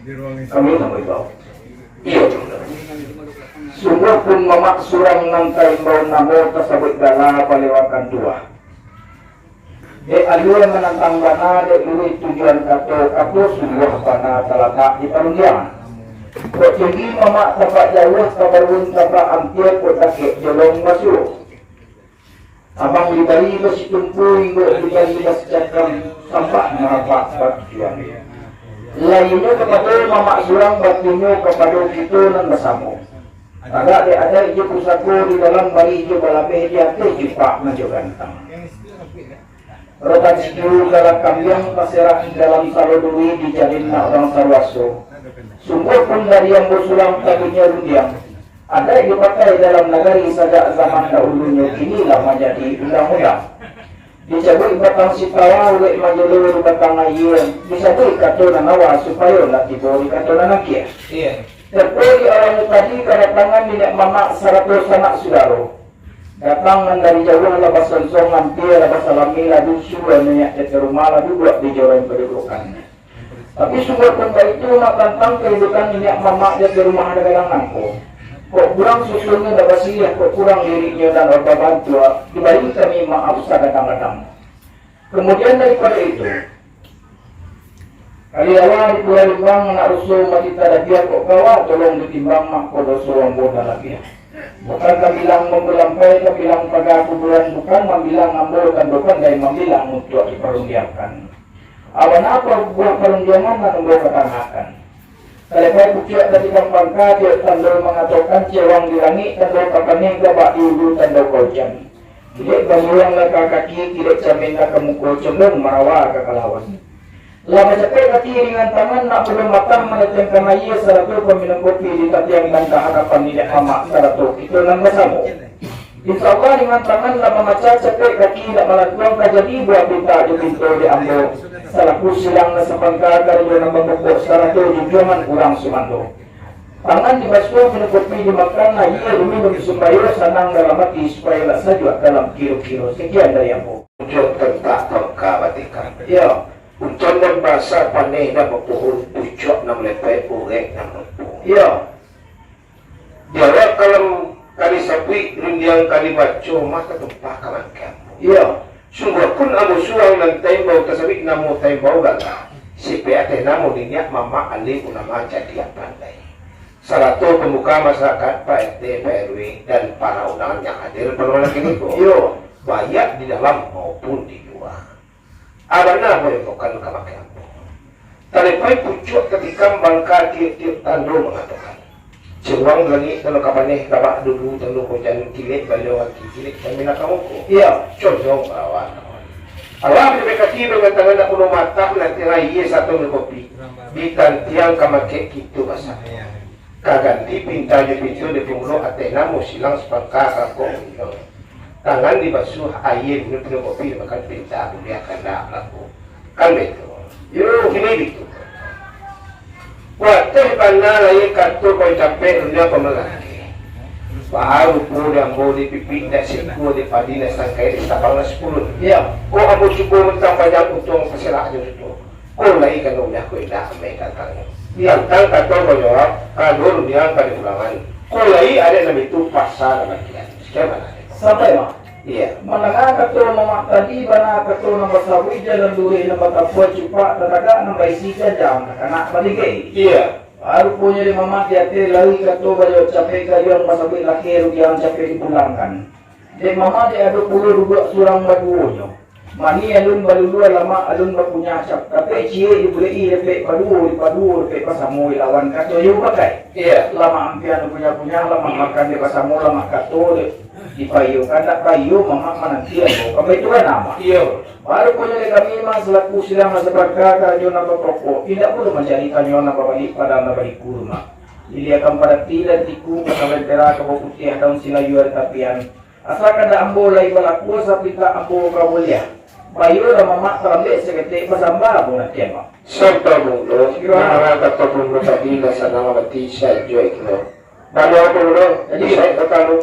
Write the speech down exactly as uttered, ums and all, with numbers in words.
Kami namo imbau. Iyo, sungguah pun mamak surang nan taimbau namo tasabuik gala baliau akan tuah. Dek alua manantang bana, dek luruih tujuan kato, kato sungguah bana talatak di parundiang. Kok tinggi mamak tampak jauah, kabarun tampak ampia, kok dakek jolong basuo. Abang dibari basitumpu, inggok dibari basicakam, tampak marapak batujuan. Lainyo kapado mamak surang, batinnyo kapado kito nan basamo. Tagak dek adaik jo pusako, di dalam barih jo balabeh, di ateh jupak nan jo gantang. Rotan sikiu galak kambiang, taserak dalam salo duri, dijalin nak urang saruaso. Sungguah pun dari ambo surang, tabuiknyo rundiang. Adaik dipakai dalam nagari sajak zaman dahulunyo, kini lah manjadi undang-undang. Dicabuik batang sitawa, ulek manjelo di batang ayie, disabuik kato nan awa, supayo lah tibo di kato nan akhia. Iyo. Tempo di awalnyo tadi, kadatangan niniak mamak sarato sanak sudaro. Datang nan dari jauah lah basonsong, ampia lah basalami, lah dusu lah niniak jati rumah, lah duduak di joran padudukan. Tapi sungguah pun baitu, nak tantang kahidupan niniak mamak jati rumah dagadang nangko. Kok kurang susunnyo nan basiliah, kok kurang liriknyo nan babantuak, dibari kami maaf sagadang-gadang. Kamudian daripado itu, Kali awal di Pulau Limbang, anak ruso mati tadabiah, kok kawa tolong ditimbang, mako doso ambo nan labiah. Bukan kabilang mambalampai, kabilang paga kuburan, bukan mambilang ambo tando pandai, mambilang untuak diparundiangkan. Awan apa buah parundiangan nan ambo katangakan? Talapai pucuak tatikam pangka, tiok tando mangatokan, cewang di langik tando ka paneh, gabak di ulu tando ka ujan. Kilek baliuang lah ka kaki, kilek camin lah ka muko, condong marawa ka kalawan. Lah bacapek kaki ringan tangan, nak balun matah manetengkan ayie, sarato paminum kopi di tatiang nan ka hadapan niniak mamak sarato kito nan basamo. Insya Allah, ringan tangan lah mamacah, capek kaki nak malantuang, ka jadi buah pintak jo pinto di ambo, salaku silang nan sapangka, karajo nan bapokok, sarato junjuangan urang sumando. Tangan dibasuah, minum kopi dimakan, ayie diminum, sumbayo sanang dalam ati, supayo lah sajuak dalam kiro-kiro. Sakian dari ambo. Pucuak tantak pangka batikam. Iyo. Ujan nan basa, paneh nan bapuhun, pucuak nan malapeh, urek nan lumpuh. Iyo. Di awal kalam ka disabuik, rundiang ka dibaco, mah tatumpah ka mangkeh ambo. Iyo. Sungguah pun ambo surang nan taimbau, tasabuik namo taimbau gala, sipek ateh namo niniak mamak, alim ulama cadiak pandai, sarato pamuka masarakat, Pak R T, Pak R W, dan para undangan yang hadir pado malam kini ko. Iyo. Baik di dalam maupun di lua. Abana ambo infokan kabake ambo. Talapai pucuak tatikam pangka, tiok-tiok tando mangatokan. Cewang langik tando ka paneh, gabak di ulu tando ka ujan, kilek baliuang aki, kilek camin lah ka muko. Iyo. Condong marawa. Alah, bacapek kaki, ringan tangan, nak balun matah manetengkan ayie sarato minum kopi. Di tatiang ka mangkeh kito basamo. Ka ganti pintak jo pinto, di punggulo ateh namo silang sapangka, ka kok. Tangan dibasuah, ayie minum, minum kopi, makan pintak buliah kandak balaku. Kan baitu? Yo. Kini baitu. Kuateh bana lai kato kau capek dunia pamalaki. Baharupo di ambo di pipik, indak siku di padi, indak sangkai di sabang, indak sapuluah. Yo. Kok ambo cubo mantang panjang, untuang paselak jo tutuik. Ko lai ka diulah, ko indak, amai tantang. Tantang kato ko jawab, ka dunia ka diulangan. Ko lai adaik nan itu pasa nan bagian. Sakian bana. Sampai, Mak? Iyo. Mandanga kato mamak tadi, bana kato nan basabuik, jalan luruih nan batampuah, cupak tatagak nan baisi, janjang nan kanak batinggi. Iyo. Ruponyo dek mamak di ateh lai kato baliau capek, gayuang basabuik lahia, rundiang capek dipulangkan. Dek mamak dek ado pulo duduak surang baduonyo. Mani alun baluluah, lamak alun bakunyah, cap-, capek ciek dibulek-i, dapek paduo, dipaduo, dapek basamo, ilawan kato iyo bakai. Iyo. Lamak ampiang kunyah-kunyah, lamak makan dek basamo, lamak kato dek dipayokan, dak payo mamak mananti ambo. Kan baitu kan, Mak? Iyo. Baru punyo dek kami, Mak, salaku silang nan sapangka, karajo nan bapokok, indak pulo mancari tanyo nan babalik, padang nan baliku, Mak. Liliakan padati dan tiku, pasalan pera, kabau putiah, daun silayu, ari tapian. Asa kandak ambo lai balaku, asa pintak ambo ka buliah. Payolah mamak talambek saketek, basamba ambo nantian, Mak. Sabanta, Bung Doh. Iyo. Mandanga kato Bung Doh tadi, lah sanang ati sajo kito. Bana, Bung Doh. Jadi, saik ka kalu.